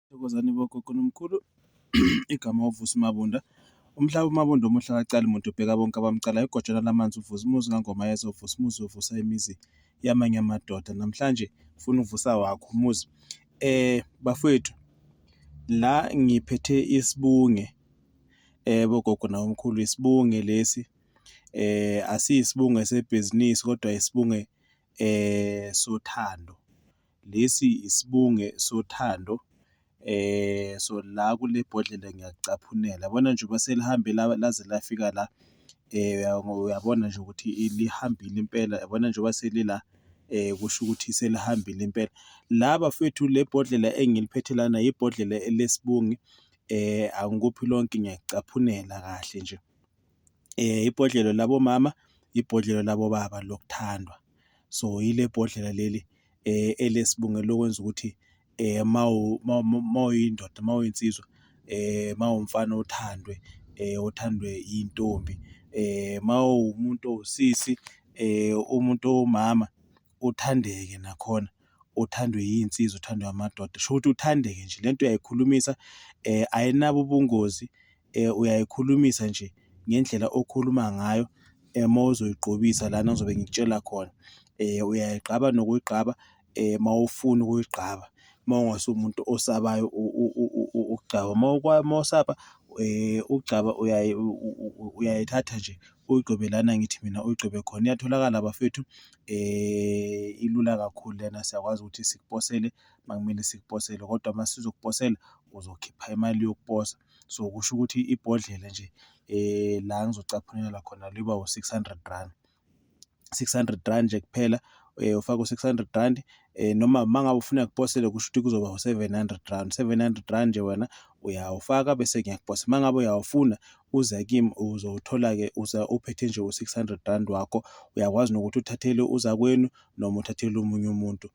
Thokozani bogogo nomkhulu. Igama uVusi Mabunda. Umhlaba uMabunda omuhle akacali muntu, ubheka bonke abamcalayo. Igojana lamanzi uVusimuzi kaNgomayeza, uVusimuzi ovusa imizi yamanye amadoda. Namhlanje ufuna uvusa wakho umuzi. Bafowethu, la ngiphethe isibunge, bogogo nabomkhulu, isibunge lesi, asiyisibunge sebhizinisi kodwa isibunge sothando. Lesi isibunge sothando. So la kule bhodlela ngiyakucaphunela, yabona njengoba selihambe laze lafika la, uyabona nje ukuthi lihambile impela, yabona njengoba selila, kusho ukuthi selihambile impela. La bafowethu, le bhodlela engiliphethe lana ibhodlela elesibungi, angikuphi lonke, ngiyakucaphunela kahle nje. Ibhodlela labomama, ibhodlela labobaba lokuthandwa. So, yile bhodlela leli elesibungu elokwenza ukuthi mawuyindoda, mawuyinsizwa, mawumfana uthandwe, uthandwe iy'ntombi, mawumuntu owusisi, umuntu owumama uthandeke nakhona, uthandwe iy'nsizwa, uthandwe amadoda. Shuthi uthandeke nje, lento uyayikhulumisa, ayinabo ubungozi, uyayikhulumisa nje ngendlela okhuluma ngayo uma uzoyigqobisa lana ngizobe ngikutshela khona. Uyayigqaba nokuyigqaba uma ufuna ukuyigqaba, uma ungasiye umuntu osabayo ukugcaba. Uma usaba ukugcaba, uyayithatha nje uyigcobe lana ngithi mina uyigcobe khona. Iyatholakala bafethu, ilula kakhulu lena, siyakwazi ukuthi sikuposele uma kumele sikuposele, kodwa uma sizokuposela uzokhipha imali yokuposa. So, kusho ukuthi ibhodlela nje la ngizocaphunela khona liba u-R600. R600 nje kuphela, ufake u-R600, noma uma ngabe ufuna ngikuposele kusho ukuthi kuzoba u-R700. R700 nje wena uyawufaka bese ngiyakuposa. Uma ngabe uyawufuna uza kimi uzowuthola-ke uza uphethe nje u-R600 wakho. Uyakwazi nokuthi uthathele uzakwenu noma uthathele omunye umuntu.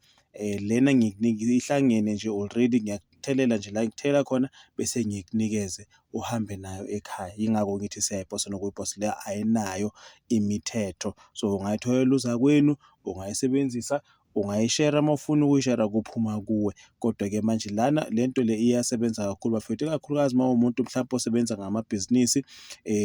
Lena ihlangene nje already, ngiyakuthelela nje la ngikuthelela khona bese ngikunikeze uhambe nayo ekhaya. Yingakho ngithi siyayiposa nokuyiposa, le ayinayo imithetho. So ungayitholela uzakwenu, ungayisebenzisa, ungayishera uma ufuna ukuyishera, kuphuma kuwe. Kodwa-ke manje lana le nto le iyasebenza kakhulu bafethu, ikakhulukazi uma uwumuntu mhlampe osebenza ngamabhizinisi,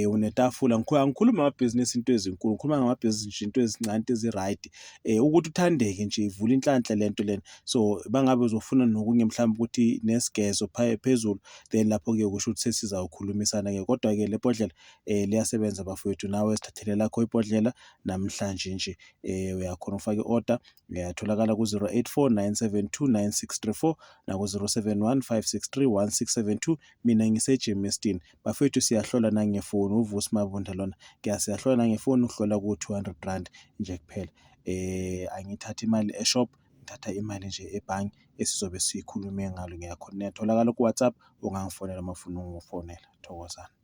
unetafula. Angikhulumi ngamabhizinisi into ezinkulu, ngikhuluma ngamabhizinisi nje into ezincane, into ezi-right. Ukuthi uthandeke nje, ivula inhlanhla le nto lena. So bangabe uzofuna nokunye mhlawumbe ukuthi nesigezo phezulu, then lapho-ke kusho ukuthi sesizawukhulumisana-ke. Kodwa-ke le bhodlela liyasebenza bafowethu, nawe zithathele lakho ibhodlela namhlanje nje. Uyakhona ukufaka i-order, uyatholakala ku-084 972 9634 naku-071 563 1672. Mina ngise-Germiston bafethu, siyahlola nangefoni. UVusi Mabunda lona, siyahlola nangefoni, uhlola ku-R200 nje kuphela. Angithathi imali e-shop, ngithatha imali nje ebhange esizobe sikhulume ngalo. Ngiyakhona, ngiyatholakala ku-WhatsApp, ungangifonela uma ufuna ukungifonela. Thokozani.